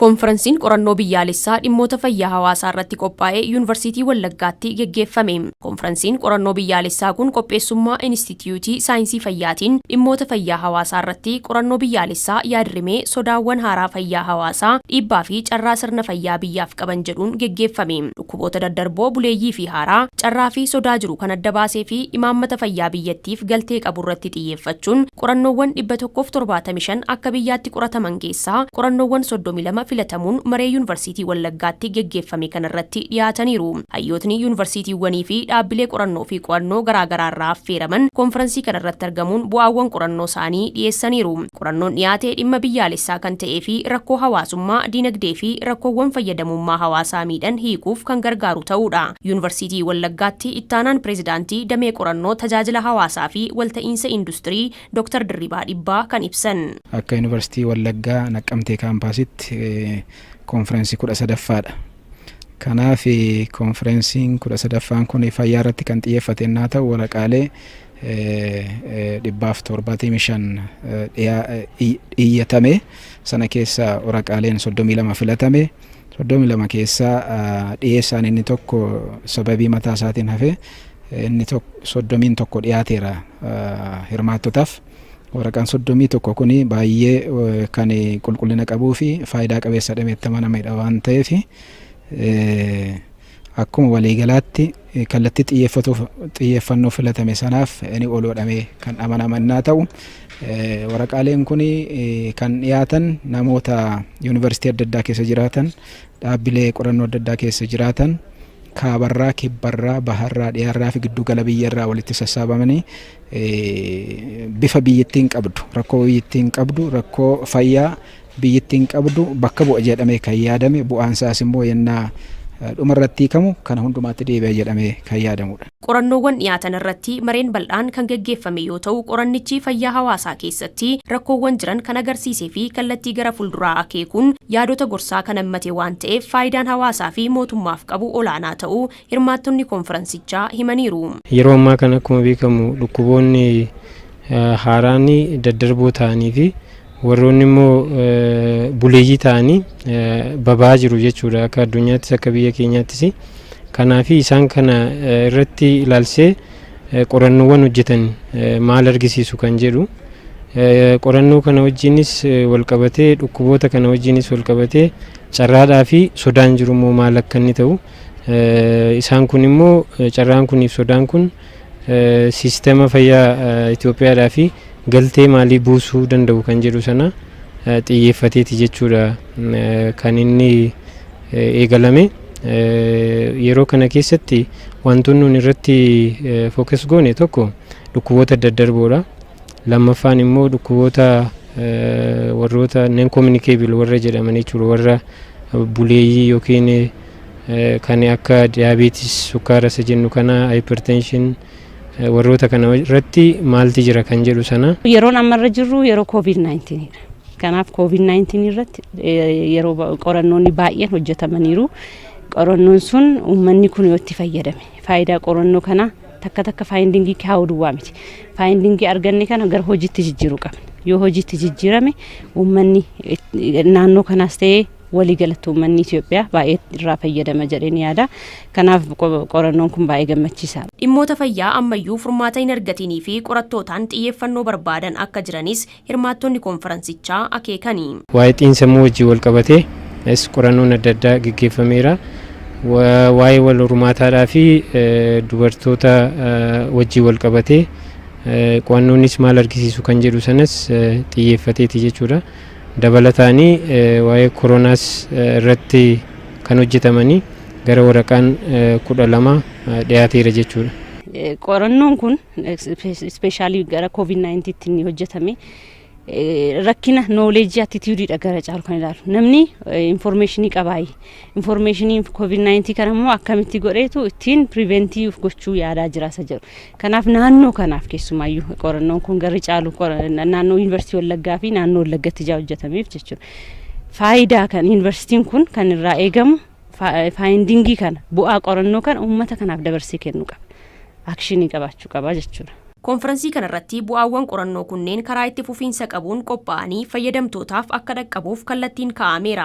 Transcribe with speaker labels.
Speaker 1: Koonfiransiin qorannoo biyyaalessaa dhimmoota fayyaa hawaasaa irratti qophaa'e Yuunivarsiitii Wallaggaatti geggeeffame. Koonfiransiin qorannoo biyyaalessaa kun qopheessummaa Inistiitiyuutii Saayinsii Fayyaatiin dhimmoota fayyaa hawaasaa irratti qorannoo biyyaalessaa yaadrimee sodaawwan haaraa fayyaa hawaasaa, dhiibbaa fi carraa sirna fayyaa biyyaaf qaban jedhuun geggeeffame. Dhukkuboota daddarboo buleeyyii fi haaraa, carraa fi sodaa jiru kan adda baasee fi imaammata fayyaa biyyattiif galtee qabu irratti xiyyeeffachuun qorannoowwan 175 akka biyyaatti qorataman keessaa qorannoowwan 32 filatamuun maree Yuunivarsiitii Wallaggaatti geggeeffame kanarratti dhiyaataniiru. Hayyootni yuunivarsiitiiwwanii fi dhaabbilee qorannoo fi qo'annoo garaagaraa irraa affeeraman koonfiransii kanarratti argamuun bu'aawwan qorannoo isaanii dhiyeessaniiru. Qorannoon dhiyaate dhimma biyyaalessaa kan ta'ee fi rakkoo hawaasummaa, dinagdee fi rakkoowwan fayyadamummaa hawaasaa miidhan hiikuuf kan gargaaru ta'uudha Yuunivarsiitii Wallaggaatti Ittaanaan Pireezidaantii Damee Qorannoo Tajaajila Hawaasaa fi Walta'iinsa Industirii Dr. Dirribaa Dhibbaa kan ibsan.
Speaker 2: Akka Yuunivarsiitii Wallaggaa Naqqamtee kaampaasitti koonfirensii 13ffaadha. Kanaaf koonfirensiin 13ffaan kun fayyaa irratti kan xiyyeeffate innaa ta'u, waraqaalee 175 dhiyyatame sana keessa waraqaaleen 32 filatame. 32 keessaa dhiyeessaan inni tokko sababii mataa isaatiin hafe, inni 31 dhiyaateera hirmaattotaaf. Waraqaan 31 kun baay'ee kan qulqullina qabuu fi faayidaa qabeessa jedhamee amanamedha waan ta'eef, akkuma waliigalaatti kallattii xiyyeeffannoo filatame sanaaf ni oolu jedhamee kan amanamannaa ta'u, waraqaaleen kun kan dhiyaatan namoota yuunivarsiitii adda addaa keessa jiraatan, dhaabbilee qorannoo adda addaa keessa jiraatan, kaabarraa, kibbarraa, baharraa, dhiyaarraa fi giddugala biyyarraa walitti sassaabamanii bifa biyyattiin qabdu, rakkoo biyyattiin qabdu, rakkoo fayyaa biyyattiin qabdu bakka bu'a jedhamee kan yaadame, bu'aan isaas immoo yennaa dhumarratti hiikamu kana hundumaatti deebi'a jedhamee kan yaadamudha.
Speaker 1: Qorannoowwan dhiyaatan irratti mareen bal'aan kan geggeeffame yoo ta'u, qorannichi fayyaa hawaasaa keessatti rakkoowwan jiran kan agarsiisee fi kallattii gara fuulduraa akeekuun yaadota gorsaa kan hammate waan ta'eef, faayidaan hawaasaa fi mootummaaf qabu olaanaa ta'uu hirmaattonni koonfiransichaa himaniiru.
Speaker 3: Yeroo ammaa kana akkuma beekamu dhukkuboonni haaraan daddarboo ta'anii fi warroonni immoo buleeyyii ta'anii baba'aa jiru jechuudha, akka addunyaattis akka biyya keenyaattis. Kanaaf isaan kana irratti ilaalsee qorannoowwan hojjetan maal argisiisu kan jedhu, qorannoo kana wajjinis walqabatee, dhukkuboota kana wajjinis walqabatee carraadhaa fi sodaan jiru immoo maal akka inni ta'u, isaan kun immoo carraan kuniif sodaan kun siistema fayyaa Itoophiyaadhaa fi galtee maalii buusuu danda'u kan jedhu sana xiyyeeffateeti jechuudha kan inni eegalame. Yeroo kana keessatti wantoonni nuti irratti focus goone tokko dhukkuboota daddarboodha. Lammaffaan immoo dhukkuboota warroota non communicable warra jedhaman jechuudha, warra buleeyyii yookiin kan akka diabetes, sukkaara isa jennu kana, hypertension, warroota kana irratti maalti jira kan jedhu sana.
Speaker 4: Yeroon ammarra jirru yeroo COVID-19 dha. Kanaaf COVID-19 irratti yeroo qorannoonni baay'een hojjetamaniiru. Qorannoon sun uummanni kun yoo itti fayyadame, faayidaa qorannoo kanaa takka takka findingii kaa'uu duwwaa miti. Findingii arganne kana gara hojiitti jijjiiruu qabna. Yoo hojiitti jijjiirame, uummanni naannoo kanaas ta'ee walii galatti uummanni Itoophiyaa baay'ee irraa fayyadama jedheen yaada. Kanaaf qorannoon kun baay'ee gammachiisaadha.
Speaker 1: Dhimmoota fayyaa ammayyuu furmaata hin argatinii fi qorattootaan xiyyeeffannoo barbaadan akka jiranis hirmaattonni koonfiransichaa akeekani.
Speaker 3: Waa'ee xiinsammuu wajjin wal qabatee qorannoon adda addaa gaggeeffameera. Waa'ee wal hormaataadhaa fi dubartoota wajjin wal qabatee qo'annoonis maal argisiisu kan jedhu sanas xiyyeeffateeti jechuudha. Dabalataanii waa'ee koronaas irratti kan hojjetamanii gara waraqaan 12 dhiyaateera jechuudha.
Speaker 4: Qorannoon kun especially gara COVID-19tti inni hojjetame rakkina knowledge attitudeiidha gara caalu kan ilaalu. Namni informationii qabaayi. Informationii COVID-19 kana immoo akkamitti godheetu ittiin preventii gochuu yaadaa jira isa jedhu. Kanaaf naannoo kanaaf keessumaayyuu qorannoon kun garri caalu naannoo Yuunivarsiitii Wallaggaa fi naannoo Wallaggatti ijaa hojjetameef jechuudha. Faayidaa kan yuunivarsiitiin kun kan irraa eegamu findingii kana, bu'aa qorannoo kana uummata kanaaf dabarsee kennuu qaba. Actionii qabaachuu qaba jechuudha.
Speaker 1: Koonfiransii kanarratti bu'aawwan qorannoo kunneen karaa itti fufiinsa qabuun qophaa'anii fayyadamtootaaf akka dhaqqabuuf kallattiin kaa'ameera.